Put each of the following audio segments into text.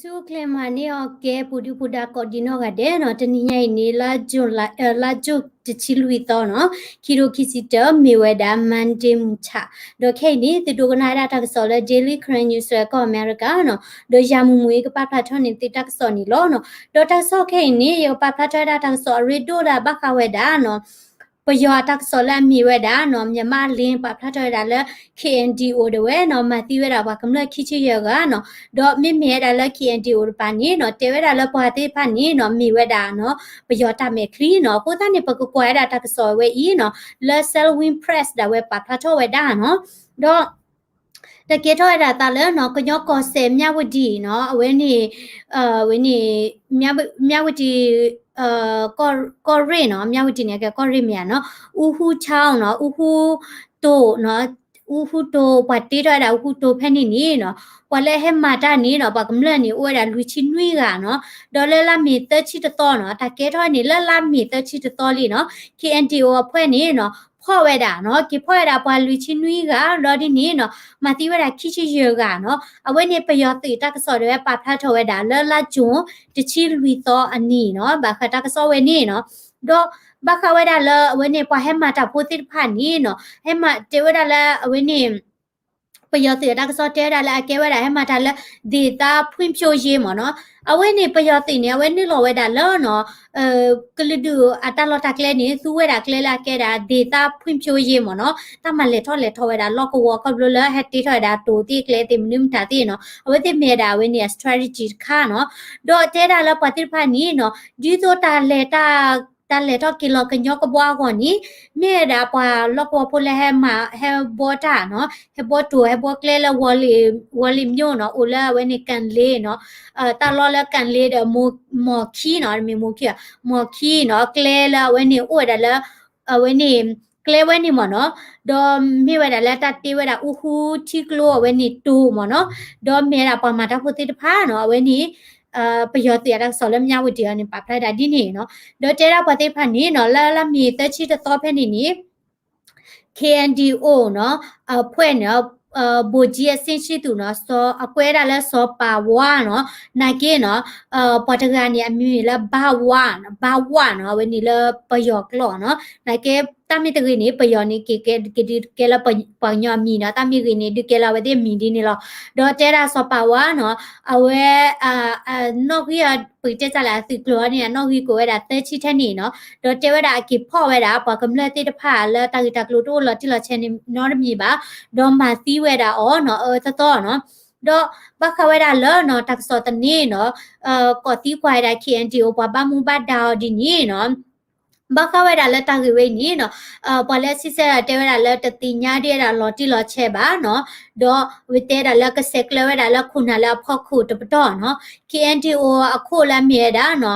ဆူၣ်ချ့မၤန့ၢ်အီၤကဲ ပူၤဒုၣ်ပူၤဒါကိးဒံနီၢ်ဂၤဒဲးနီၤ, တနံၤညါအံၤန့ၣ် လါ June လါ June တဆံလွံၢ်သီနီၤ, ခံထိခံဆံတၢ မ့ၢ်ဝဲဒၣ် Monday မုၢ်ဆ့ၣ်, ဒီးခဲအံၤန့ၣ် သုဒိကနၣ်ဝဲဒၣ်တၢ်ကစီၣ်လၢ Daily Karen News ကီၢ်အမဲရကၤနီၤ, ဒီးယၤမုၢ်မုၢ်အံၤ ကပာ်ဖျါထီၣ်န့ၢ်သုတၢ်ကစီၣ်န့ၣ်လီၤနီၤ. ဒီးတၢ်ကစီၣ်ခဲအံၤန့ၣ် ယကပာ်ဖျါထီၣ်ဝဲဒၣ်တၢ်ကစီၣ်အရ့ဒိၣ်လၢအဘၣ်ဃးဝဲဒၣ်နီၤ ပယီၤအတၢ်ကစီၣ်လၢအမ့ၢ်ဝဲဒၣ်နီၤ မြန်မာ့အလင်း ပာ်ဖျါထီၣ်ဝဲဒၣ်လၢ K N D O ဒၣ်ဝဲနီၤ မၤသံဝဲဒၣ်ပှၤကမျၢၢ်ခံဆံယဲၢ်ဂၤနီၤ, ဒီးမ့မ့ၢ်ဝဲဒၣ်လၢ K N D O တပၤန့ၣ်နီၤ တဲဝဲဒၣ်လၢပှၤသ့ၣ်တဖၣ်န့ၣ်နီၤ မ့ၢ်ဝဲဒၣ်နီၤ ပယီၤတၢ်မဲာ်ချံနီၤ. အဃိသတးန့ၣ် ပကကွၢ်ဝဲဒၣ်တၢ်ကစီၣ်ဝဲအံၤနီၤ လၢ Salween Press ဒၣ်ဝဲပာ်ဖျါထီၣ်ဝဲဒၣ်နီၤ, ဒီး တၢ်ကဲထီၣ်ဝဲဒၣ်သးလၢနီၤ ကညီကီၢ်စဲၣ် မြဝတီ နီၤ အဝဲန့ၣ် ဝဲန့ၣ် မြဝတီ ကီၢ်ရ့ၣ်နီၤ မြဝတီ န့ၣ် ကဲကီၢ်ရ့ၣ်မ့ၢ်ဧါနီၤ အူဟူ town နီၤ အူဟူတိၤနီၤ အူဟူတိၤ ပှၤတ့ထီၣ်ဝဲဒၣ်အူဟူတိၤဖဲန့ၣ်န့ၣ်နီၤ ပှၤလၢဟဲမၤတၢ်န့ၣ်နီၤ ပှၤကမျၢၢ်န့ၣ် အိၣ်ဝဲဒၣ်လွံၢ်ဆံနွံဂၤနီၤ, ဒီးလၢလါမ့ၤသၢဆံတသီနီၤ တၢ်ကဲထီၣ်န့ၣ် လၢလါမ့ၤသၢဆံတသီလံနီၤ K N D O အဖှဲၣ်န့ၣ်နီၤ ဖီၣ်ဝဲဒၣ်နီၤ က့ၤဖီၣ်ဝဲဒၣ်ပှၤလွံၢ်ဆံနွံဂၤ ဒီးဒ်န့ၣ်နီၤ မၤသံဝဲဒၣ်ခံဆံယဲၢ်ဂၤနီၤ. အဝဲန့ၣ်ပယီၤသုးတၢ်ကစီၣ်ဒၣ်ဝဲပာ်ဖျါထီၣ်ဝဲဒၣ်လၢလါ June တဆံလွံၢ်သီအနံၤနီၤ ဘၣ်ဃးတၢ်ကစီၣ်ဝဲန့ၣ်နီၤ. ဒီးဘၣ်ဃးဝဲဒၣ်လၢအဝဲန့ၣ် ပှၤဟဲမၤတၢ်ဖိသ့ၣ်တဖၣ်န့ၣ်နီၤ ဟဲမၤတဲဝဲဒၣ်လၢအဝဲန့ၣ် ပယီၤသုးအတၢ်ကစီၣ်တဲဝဲဒၣ်လၢအကဲဝဲဒၣ်ဟဲမၤတၢ်လၢ ဒေသဖွံ့ဖြိုးရေး မ့ၢ်နီၤ. အဝဲန့ၣ်ပယီၤသုးန့ၣ် အဝဲနုာ်လီၤဝဲဒၣ်လၢနီၤ ကလုာ်ဒူၣ်အတၢ်လီၢ်တၢ်ကျဲန့ၣ် သူဝဲဒၣ်ကျဲလၢအကဲဒၣ် ဒေသဖွံ့ဖြိုးရေး မ့ၢ်နီၤ တၢ်မၤလဲၤထီၣ်လဲၤထီဝဲဒၣ်လီၢ်ကဝီၤခီဖျိလၢဟဲတ့ထီၣ်ဝဲဒၣ်တိၤသ့ၣ်ကျဲသ့ၣ်မနုၤမတၤသ့ၣ်နီၤ အဝဲသ့ၣ်မ့ၢ်ဝဲဒၣ်အဝဲန့ၣ်အ strategy တခါနီၤ. ဒီးတဲဒၣ်လၢပှၤသ့ၣ်တဖၣ်န့ၣ်နီၤ ဒ်သိးတၢ်လဲၤတၢ် တၢ်လဲၤထီၣ်က့ၤလီၤကညီကဘီအဂီၢ်န့ၣ် မ့ၢ်ဝဲဒၣ်ပှၤလီၢ်ကဝီၤဖိလၢဟဲမၤ ဟဲဘှီတၢ်နီၤ ဟဲဘှီတိၤ ဟဲဘှီကျဲလၢ ဝီၤလ့ၤ ဝီၤလ့ၤမျိၤနီၤ အိၣ်လၢအဝဲန့ၣ် ကၣ်လ့နီၤ တၢ်လီၢ်လၢကၣ်လ့ဒီး မီၢ်ခံနီၤ တမ့ၢ်မီၢ်ခံ မီၢ်ခံနီၤ ကျဲလၢအဝဲန့ၣ်အိၣ်ဝဲဒၣ်လၢ အဝဲန့ၣ် ကျဲဝဲန့ၣ်မ့ၢ်နီၤ ဒီးမ့ၢ်ဝဲဒၣ်လၢတၢ်တ့ဝဲဒၣ်အူဟူထံကျိအဝဲန့ၣ်တိၤမ့ၢ်နီၤ ဒီးမ့ၢ်ဝဲဒၣ်ပှၤမၤတၢ်ဖိသ့ၣ်တဖၣ်နီၤ အဝဲန့ၣ် ပယီၤသုးအတၢ်ကစီၣ်လၢ မြဝတီ အံၤန့ၣ် ပာ်ဖျါဝဲဒၣ်ဒ်န့ၣ်နီၤ ဒီးတဲဒၣ်ပှၤသ့ၣ်တဖၣ်န့ၣ်နီၤ လၢလါမ့ၤသၢဆံတသီဖဲန့ၣ်န့ၣ် K N D O နီၤ အဖှဲၣ်န့ၣ် ဗိုလ်ကြီးအဆင့်ရှိသူနီၤ စီၤ အကွဲးဒၣ်လၢ စီၤပၤဝါနီၤ နာ်က့နီၤ ပှၤတဂၤန့ၣ် အမံၤလၢ ဘါဝါနီၤ ဘါဝါနီၤ အဝဲန့ၣ်လၢပယီၤကျိာ်နီၤ နာ်က့ တၢ်မ့ၢ်တဂ့ၤန့ၣ် ပယီၤန့ၣ် ကကဲလၢပှၤကညီအမံၤနီၤ တၢ်မ့ၢ်ဂ့ၤန့ၣ် ဒုးကဲလၢအဝဲသ့ၣ်အမံၤဒ်န့ၣ်လီၤ. ဒီးတဲဒၣ်စီၤပၤဝါနီၤ အဝဲ နီၣ်ဂံၢ်အ ပကတဲတၢ်လၢအသုးကျိၤအံၤန့ၣ် အနီၣ်ဂံၢ်ကိးဝဲဒၣ်သၢဆံထဲန့ၣ်နီၤ ဒီးတဲဝဲဒၣ်အက့ၤဖီၣ်ဝဲဒၣ် ပှၤကမျၢၢ်သ့ၣ်တဖၣ်လၢတၢ်ဂ့ၢ်တၢ်ကျိၤတအိၣ်လီၤတံၢ်လီၤဆဲးန့ၣ်နီတမံၤဘၣ် ဒီးမၤသံဝဲဒၣ်အီၤနီၤ အၢသီသီနီၤ ဒီးဘၣ်ဃးဝဲဒၣ်လၢနီၤ တၢ်ကစီၣ်သန့နီၤ ကိးသံကွၢ်ဝဲဒၣ် K N D O ပှၤဘၣ်မူဘၣ်ဒါအီၤဒ်န့ၣ်နီၤ ဘၣ်ဃးဝဲဒၣ်လၢတၢ်ဂ့ၢ်ဝဲအံၤန့ၣ်နီၤ ပှၤလၢဆံဆဲဒၣ်တဲဝဲဒၣ်လၢတသ့ၣ်ညါဒံးဝဲဒၣ်လီၤတံၢ်လီၤဆဲးဘၣ်နီၤ ဒီးဝဲတဲဒၣ်လၢကဆဲးကျၢဝဲဒၣ်လၢခိၣ်နၢ်လၢအဖီခိၣ်တပတီၢ်နီၤ K N D O အခိၣ်လၢအမ့ၢ်ဝဲဒၣ်နီၤ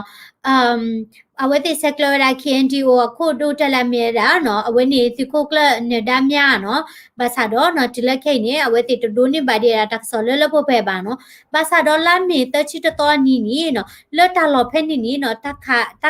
အဝဲသ့ၣ်ဆဲးကျၢဝဲဒၣ် K N D O အခိၣ်ဒိၣ်တၢ်လၢအမ့ၢ်ဝဲဒၣ်နီၤ အဝဲန့ၣ်သုးခိၣ်ကျၢၢ်နၢၤဒါမြနီၤ ဘၣ်ဆၣ်ဒီးနီၤ တုၤလၢခဲအံၤန့ၣ် အဝဲသ့ၣ်တဒိးန့ၢ်ဘၣ်ဒံးဝဲဒၣ်တၢ်ကစီၣ်လၢလၢပှဲၤပှဲၤဘၣ်နီၤ ဘၣ်ဆၣ်ဒီးလါမ့ၤသၢဆံတသီအနံၤန့ၣ်နီၤ လၢတၢ်လီၢ်ဖဲန့ၣ်န့ၣ်နီၤ တၢ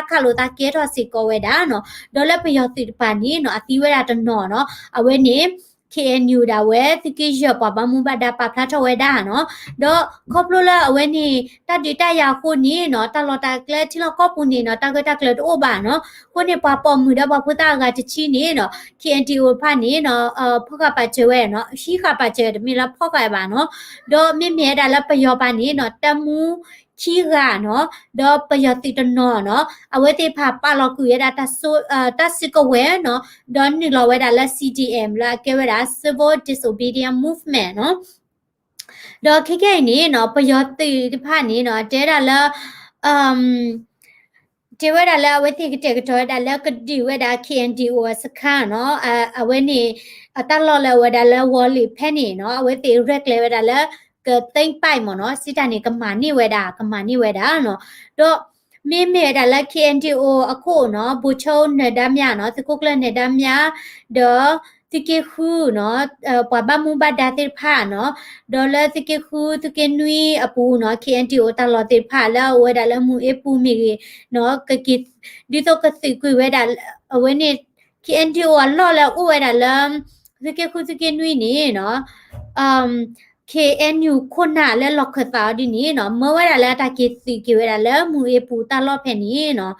်ခးလိာ်သးကဲထီၣ်စ့ၢ်ကီးဝဲဒၣ်နီၤ ဒီးလၢပယီၤသုးတပၤန့ၣ်နီၤ အသံဝဲဒၣ်တနီၤနီၤ အဝဲန့ၣ် K N U ဒၣ်ဝဲ သုးက့ယဲၢ်ပှၤဘၣ်မူဘၣ်ဒါပာ်ဖျါထီၣ်ဝဲဒၣ်နီၤ ဒီးခီဖျိလၢအဝဲန့ၣ် တၢ်ဒုးတၢ်ယၤအဃိန့ၣ်နီၤ တၢ်လီၢ်တၢ်ကျဲထံလီၢ်ကီၢ်ပူၤန့ၣ်နီၤ တၢ်ဂ့ၢ်တၢ်ကျၢၤတအိၣ်ဘၣ်နီၤ အဃိန့ၣ် ပှၤပိာ်မုၣ်ဒီးပှၤဖိသၣ်အဂၤတဆံန့ၣ်နီၤ K N D O တဖၣ်န့ၣ်နီၤ ဖီၣ်ဃာ်ပာ်စၢၤဝဲနီၤ ဟံးဃာ်ပာ်စၢၤတမ့ၢ်လၢဖီၣ်ဃာ်ဘၣ်နီၤ ဒီးမ့မ့ၢ်ဝဲဒၣ်လၢပယီၤပၤန့ၣ်နီၤ တပ်မှူးခံဂၤနီၤ ဒီးပယီၤသုးတနီၤနီၤ အဝဲသ့ၣ်တဖၣ်ပာ်လီၤကွံာ်ဝဲဒၣ် တၢ်စုကဝဲၤနီၤ ဒီးနုာ်လီၤဝဲဒၣ်လၢ C D M လၢအကဲဝဲဒၣ် Civil Disobedience Movement နီၤ ဒီးခဲခဲအံၤန့ၣ်နီၤ ပယီၤသုးတဖၣ်န့ၣ်နီၤ တဲဒၣ်လၢ တဲဝဲဒၣ်လၢအဝဲသ့ၣ်ကတဲာ်ကတီၤဝဲဒၣ်လၢကဒုးဝဲဒၣ် K N D O အစခါနီၤ အဝဲန့ၣ် အတၢ်လီၢ်လၢအဝဲဒၣ်လၢဝီၤလ့ၣ်ဖဲန့ၣ်နီၤ အဝဲသ့ၣ်ရဲၣ်ကျဲၤဝဲဒၣ်လၢ ကသိမ်းပိုက် မ့ၢ်နီၤ စံးတၢ်န့ၣ် ကမၤန့ၢ်ဝဲဒၣ် ကမၤန့ၢ်ဝဲဒၣ်နီၤ ဒီး မ့မ့ၢ်ဝဲဒၣ်လၢ K N D O အခိၣ်နီၤ ဗိုလ်ချုပ်နၢၤဒါမြနီၤ သုးခိၣ်ကျၢၢ်နၢၤဒါမြ ဒီး သုးက့ဃုနီၤ ပှၤဘၣ်မူဘၣ်ဒါသ့ၣ်တဖၣ်နီၤ ဒီးလၢသုးက့ဃု သုးက့နွံအပူၤနီၤ K N D O တၢ်လီၢ်သ့ၣ်တဖၣ်လၢအအိၣ်ဝဲဒၣ်လၢမူၤအ့ပူၤမ့ၢ်ဂ့ၤနီၤ ကက့ၤ ဒ်သိးကသုးကွံာ်ဝဲဒၣ် အဝဲန့ၣ် K N D O အလီၢ်လၢအအိၣ်ဝဲဒၣ်လၢ သုးက့ဃုသုးက့နွံန့ၣ်နီၤ KNU ခိၣ်နၢ်လၢလီၢ်ခၢၣ်သးအီၤဒ်န့ၣ်နီၤ မၢဝဲဒၣ်လၢအတၢ်က့ၤသုးက့ၤဝဲဒၣ်လၢမုၢ်အ့ပူၤတၢ်လီၢ်ဖဲန့ၣ်နီၤ,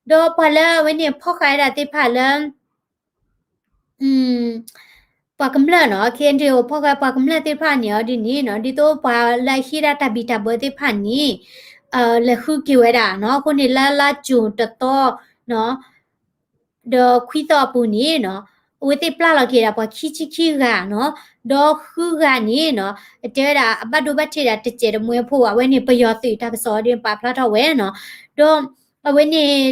ဒီးပှၤလၢအဝဲန့ၣ်ဖီၣ်ဃာ်ဝဲဒၣ်သ့ၣ်တဖၣ်လၢ ပှၤကမျၢၢ်နီၤ KNDO ဖီၣ်ဃာ်ပှၤကမျၢၢ်သ့ၣ်တဖၣ်န့ၣ်အီၤဒ်န့ၣ်နီၤ ဒ်သိးပှၤလၢအဟံးဒၣ်တၢ်ဘံၣ်တၢ်ဘၢသ့ၣ်တဖၣ်န့ၣ် လဲၤဃုက့ၤဝဲဒၣ်နီၤ အဃိန့ၣ်လၢလါကၠိတသီနီၤ ဒီးခွံသီအပူၤန့ၣ်နီၤ အဝဲသ့ၣ်ပျၢ်လီၤက့ၤဒၣ်ပှၤခံဆံခံဂၤနီၤ ဒီးဃုဂၤန့ၣ်နီၤ အတဲဝဲဒၣ်အဘၣ်ဒိဘၣ်ထံးဒၣ်တစဲးတမှဲဖိဘၣ် အဝဲန့ၣ်ပယီၤသုးတၢ်ကစီၣ်ဒ်ပာ်ဖျါထီၣ်ဝဲနီၤ ဒီးအဝဲန့ၣ်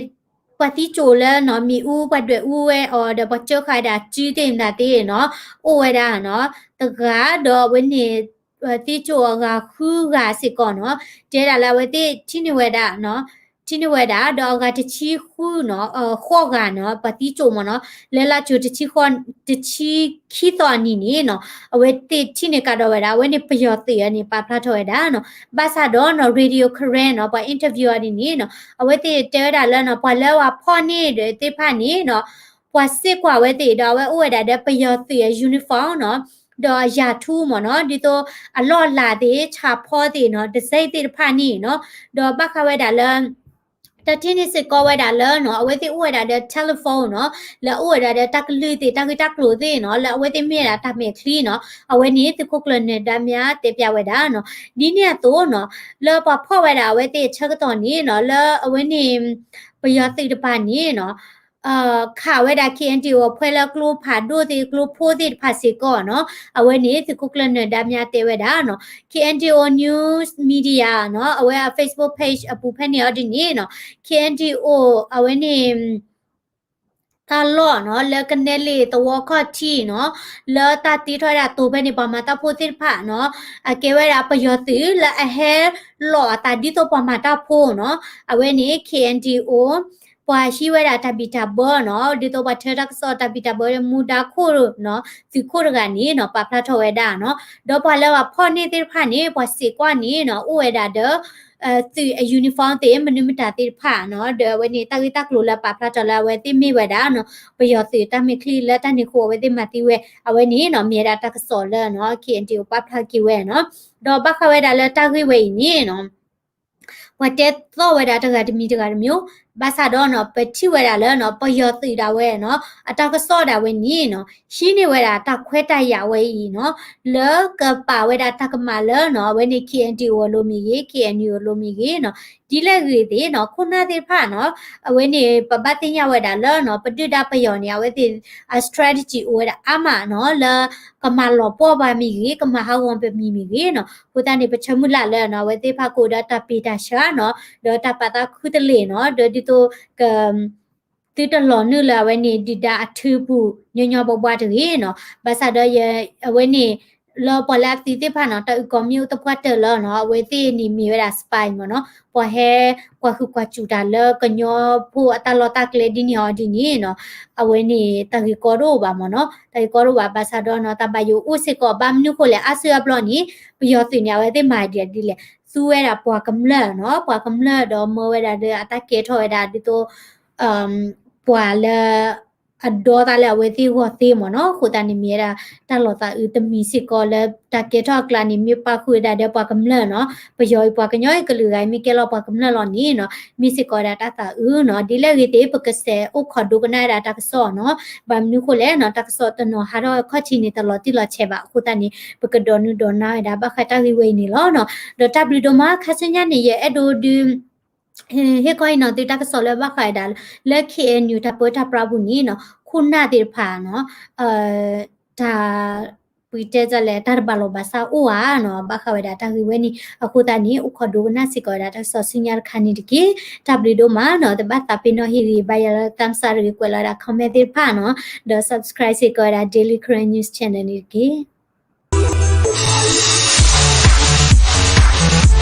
ပှၤသံကၠိၣ်လၢနီၤ မ့ၣ်အူ ပှၤဒွဲၣ်အူဝဲအီၤ ဒီးပှၤစၢဃာ်ဒၣ်စုသ့ၣ်မတၤသ့ၣ်နီၤ အိၣ်ဝဲဒၣ်နီၤ တဂၤ ဒီးအဝဲန့ၣ် သံကၠိၣ်အဂၤဃုဂၤစ့ၢ်ကီးနီၤ တဲဒၣ်လၢအဝဲသ့ၣ်ထံၣ်န့ၢ်ဝဲဒၣ် ထံၣ်န့ၢ်ဝဲဒၣ် ဒီးအဂၤတဆံဃုနီၤ ဃိးဂၤနီၤ ပှၤသံကၠိၣ်မ့ၢ်နီၤ လၢလါကၠိတဆံဃိး တဆံခံသီအနံၤန့ၣ်နီၤ အဝဲသ့ၣ်ထံၣ်န့ၢ်ကဒီးဝဲဒၣ် အဝဲန့ၣ်ပယီၤသုးအန့ၣ် ပာ်ဖျါထီၣ်ဝဲဒၣ်နီၤ ဘၣ်ဆၣ်ဒီးနီၤ Radio Karen နီၤ ပှၤ interview အီၤဒ်န့ၣ်နီၤ အဝဲသ့ၣ်တဲဝဲဒၣ်လၢနီၤ ပှၤလၢပှၤဖီၣ်န့ၢ်ဒီးသ့ၣ်တဖၣ်န့ၣ်နီၤ ပှၤစ့ၢ်ကွၢ်ဝဲသ့ၣ်ဒီး အဝဲအိၣ်ဝဲဒၣ်ဒီးပယီၤသုးအ uniform နီၤ ဒီးအယၤထူမ့ၢ်နီၤ ဒ်သိးအလီၢ်အလၤသ့ၣ် ဆၣ်ဖီသ့ၣ်နီၤ design သ့ၣ်တဖၣ်န့ၣ်နီၤ ဒီးဘၣ်ဃးဝဲဒၣ်လၢ တၢ်ထံၣ်န့ၢ်စ့ၢ်ကီးဝဲဒၣ်လၢနီၤ အဝဲသ့ၣ်အိၣ်ဝဲဒၣ်ဒီး telephone နီၤ လၢအအိၣ်ဝဲဒၣ်ဒီးတၢ်ကလုၢ်သ့ၣ် တၢ်ဂ့ၢ်တၢ်ကျိၤသ့ၣ်နီၤ လၢအဝဲသ့ၣ်မ့ၢ်ဝဲဒၣ်တၢ်မဲာ်ချံနီၤ အဝဲန့ၣ် သုးခိၣ်ကျၢၢ်နၢၤဒါမြတဲပၠးဝဲဒၣ်နီၤ ဒ်န့ၣ်အသိးနီၤ လၢပှၤဖီၣ်ဝဲဒၣ်အဝဲသ့ၣ်အဆၢကတီၢ်န့ၣ်နီၤ လၢအဝဲန့ၣ် ပယီၤသုးတပၤန့ၣ်နီၤ ခးဝဲဒၣ် KNDO အဖှဲလၢကျိဖးဒိၣ်သ့ၣ် ကျိဖိသ့ၣ်တဖၣ်စ့ၢ်ကီးနီၤ အဝဲန့ၣ် သုးခိၣ်ကျၢၢ်နၢၤဒါမြတဲဝဲဒၣ်နီၤ KNDO News Media နီၤ အဝဲအ Facebook page အပူၤဖဲန့ၣ်အီၤဒ်န့ၣ်နီၤ KNDO အဝဲန့ၣ် တၢ်လီၢ်နီၤ လၢကနဲလ့ၣ်သဝီခီၣ်ထံးနီၤ လၢတၢ်တ့ထီၣ်ဝဲဒၣ်တိၤဖဲန့ၣ် ပှၤမၤတၢ်ဖိသ့ၣ်တဖၣ်နီၤ အကဲဝဲဒၣ်ပယီၤသုးလၢအဟဲလီၤအသးဒ်သိးပှၤမၤတၢ်ဖိနီၤ အဝဲန့ၣ် KNDO ပှၤဟံးဝဲဒၣ်တၢ်ဘံၣ်တၢ်ဘၢနီၤ ဒ်သိးပှၤထၢတၢ်ကစီၣ်တၢ်ဘံၣ်တၢ်ဘၢမူဒါခိၣ်နီၤ သုးခိၣ်တဂၤန့ၣ်နီၤ ပာ်ဖျါထီၣ်ဝဲဒၣ်နီၤ ဒီးပှၤလၢပှၤဖီၣ်န့ၢ်သ့ၣ်တဖၣ်န့ၣ် ပှၤစ့ၢ်ကွၢ်န့ၣ်နီၤ အိၣ်ဝဲဒၣ်ဒီး သုးအ uniform သ့ၣ် မနုၤမတၤသ့ၣ်တဖၣ်နီၤ ဒီးအဝဲန့ၣ် တၢ်ဂ့ၢ်တၢ်ကျိၤလၢပာ်ဖျါထီၣ်လၢအဝဲသ့ၣ်မ့ၢ်ဝဲဒၣ်နီၤ ပယီၤသုးတၢ်မဲာ်ချံလၢတၢ်န့ၣ်အဃိ အဝဲသ့ၣ်မၤသံဝဲ အဝဲန့ၣ်နီၤ မ့ၢ်ဝဲဒၣ်တၢ်ကစီၣ်လၢနီၤ KNDO ပာ်ဖျါက့ၤဝဲနီၤ ဒီးဘၣ်ဃးဝဲဒၣ်လၢတၢ်ဂ့ၢ်ဝဲအံၤန့ၣ်နီၤ ပှၤတဲသီၣ်ဝဲဒၣ်တဂၤတမံၤတဂၤတမံၤ, ဘၣ်ဆၣ်ဒီးနီၤ ပထံၣ်ဝဲဒၣ်လၢနီၤ ပယီၤသုးဒၣ်ဝဲနီၤ အတၢ်ကစီၣ်ဒၣ်ဝဲန့ၣ်နီၤ ဟံးန့ၢ်ဝဲဒၣ်တၢ်ခွဲးတၢ်ယာ်ဝဲအံၤနီၤ လၢကပာ်ဝဲဒၣ်တၢ်ကမၣ်လၢနီၤ အဝဲန့ၣ် KNDO အလိၤမ့ၢ်ဂ့ၤ KNU အလိၤမ့ၢ်ဂ့ၤနီၤ ဒ်လဲၣ်ဂ့ၤသ့ၣ်နီၤ ခိၣ်နၢ်သ့ၣ်တဖၣ်နီၤ အဝဲန့ၣ် ပဘၣ်သ့ၣ်ညါဝဲဒၣ်လၢနီၤ ပဒုၣ်ဒါပယီၤန့ၣ် အဝဲသ့ၣ် အ strategy အိၣ်ဝဲဒၣ်အါမးနီၤ လၢကမၤလီၤပှီၢ်ပှၤမ့ၢ်ဂ့ၤ ကမၤဟးဂီၤပမံၤမ့ၢ်ဂ့ၤနီၤ အဃိသတးန့ၣ် ပဆၢမုၢ်လၢ်လၢနီၤ အဝဲသ့ၣ်တဖၣ်ကအိၣ်ဒီးတၢ်ပ့ၤတၢ်ဆှၢနီၤ ဒီးတၢ်ပာ်သးခုတလ့ၢ်နီၤ ဒီးဒ်သိးက သုတလီၤနုာ်လၢအဝဲန့ၣ် ဒုၣ်ဒါအထုပူၤ ညီညီဘှါဘှါတဂ့ၤနီၤ ဘၣ်ဆၣ်ဒီး အဝဲန့ၣ် လၢပှၤလၢအသံသ့ၣ်တဖၣ်နီၤ တၢ်အုၣ်ကီၤမ့ၢ်အိၣ်သပှၢ်တၢၢ်လၢနီၤ အဝဲသ့ၣ်န့ၣ်မ့ၢ်ဝဲဒၣ် spy မ့ၢ်နီၤ ပှၤဟဲကွၢ်ဟုၣ်ကွၢ်စူၣ်တၢ်လၢကညီဖိအတၢ်လီၢ်တၢ်ကျဲဒ်န့ၣ်အီၤဒ်န့ၣ်နီၤ အဝဲန့ၣ် တၢ်ဂ့ၢ်ကီတအိၣ်ဘၣ်မ့ၢ်နီၤ တၢ်ဂ့ၢ်ကီတအိၣ်ဘၣ် ဘၣ်ဆၣ်ဒီးနီၤ တၢ်ဘၣ်ယိၣ်အိၣ်စ့ၢ်ကီး ဘၣ်မနုၤဃိလဲၣ် အါစုအါဘျီန့ၣ် ပယီၤသုးန့ၣ် အဝဲသ့ၣ်မၤဒ်လဲၣ် သူဝဲဒၣ်ပှၤကမျၢၢ်နီၤ ပှၤကမျၢၢ်ဒီးမၢဝဲဒၣ်ဒီးအတၢ်ကဲထီၣ်ဝဲဒၣ်ဒ်သိး ပှၤလၢ အဒီသးလၢအဝဲသ့ၣ်ဂီၢ်သ့မ့ၢ်နီၤ အဃိသတးန့ၣ်မ့ၢ်ဝဲဒၣ် တၢ်လီၤသးအုးတမံၤစ့ၢ်ကီးလၢတၢ်ကဲထီၣ်အကျါန့ၣ် မ့ၢ်ပာ်ဃုာ်ဝဲဒၣ်ဒီးပှၤကမျၢၢ်နီၤ ပယီၤအံၤပှၤကညီအံၤကလုာ်ဂၤအံၤ မ့ၢ်ကဲလီၤပှၤကမျၢၢ်လီၤန့ၣ်နီၤ မ့ၢ်စ့ၢ်ကီးဝဲဒၣ်တၢ်သးအုးနီၤ ဒ်လဲၣ်ဂ့ၤသ့ၣ် ပကစဲးအိၣ်ခိးဒိကနၣ်ဝဲဒၣ်တၢ်ကစီၣ်နီၤ ဘၣ်မနုၤဃိလဲၣ်နီၤ တၢ်ကစီၣ်တနီၤဟးထီၣ်ခီၣ်ထံးန့ၣ် တလီၤတံၢ်လီၤဆဲးဘၣ် အဃိသတးန့ၣ် ပကဒိးနုာ်ဒိးနါဝဲဒၣ် ဘၣ်ဃးတၢ်ဂ့ၢ်ဝဲအံၤန့ၣ်လီၤနီၤ ဒီးတၢ်ဘျုးဒိၣ်မး ခါဆူညါန့ၣ် ယအဲၣ်ဒိးဒုး ဟ့ၣ်ခီအံၤနီၤ သုတၢ်ကစီၣ်လၢဘၣ်ဃးဝဲဒၣ်လၢ KNU တၢ်ပၢတၢ်ပြးပူၤန့ၣ်နီၤ ခိၣ်နၢ်သ့ၣ်တဖၣ်နီၤ တၢ် ပကတဲလဲၣ် တၢ်တဘၣ်လီၢ်ဘၣ်စးအိၣ်ဧါနီၤ ဘၣ်ဃးဝဲဒၣ်တၢ်ဂ့ၢ်ဝဲန့ၣ် အဃိသတးန့ၣ် အိၣ်ခိးဒိကနၣ်စ့ၢ်ကီးဝဲဒၣ်တၢ်ကစီၣ်ဆူညါတခါန့ၣ်တက့ၢ်. တၢ်ဘျုးဒိၣ်မးနီၤ တဘၣ်သးပ့ၤနီၣ်ဟ့ၣ်ဂံၢ်ဘါယၤလၢ thumbs up တဂ့ၤ ကွဲးလီၤဝဲဒၣ် comment သ့ၣ်တဖၣ်နီၤ ဒီး subscribe စ့ၢ်ကီးဝဲဒၣ် Daily Karen News Channel န့ၣ်တက့ၢ်.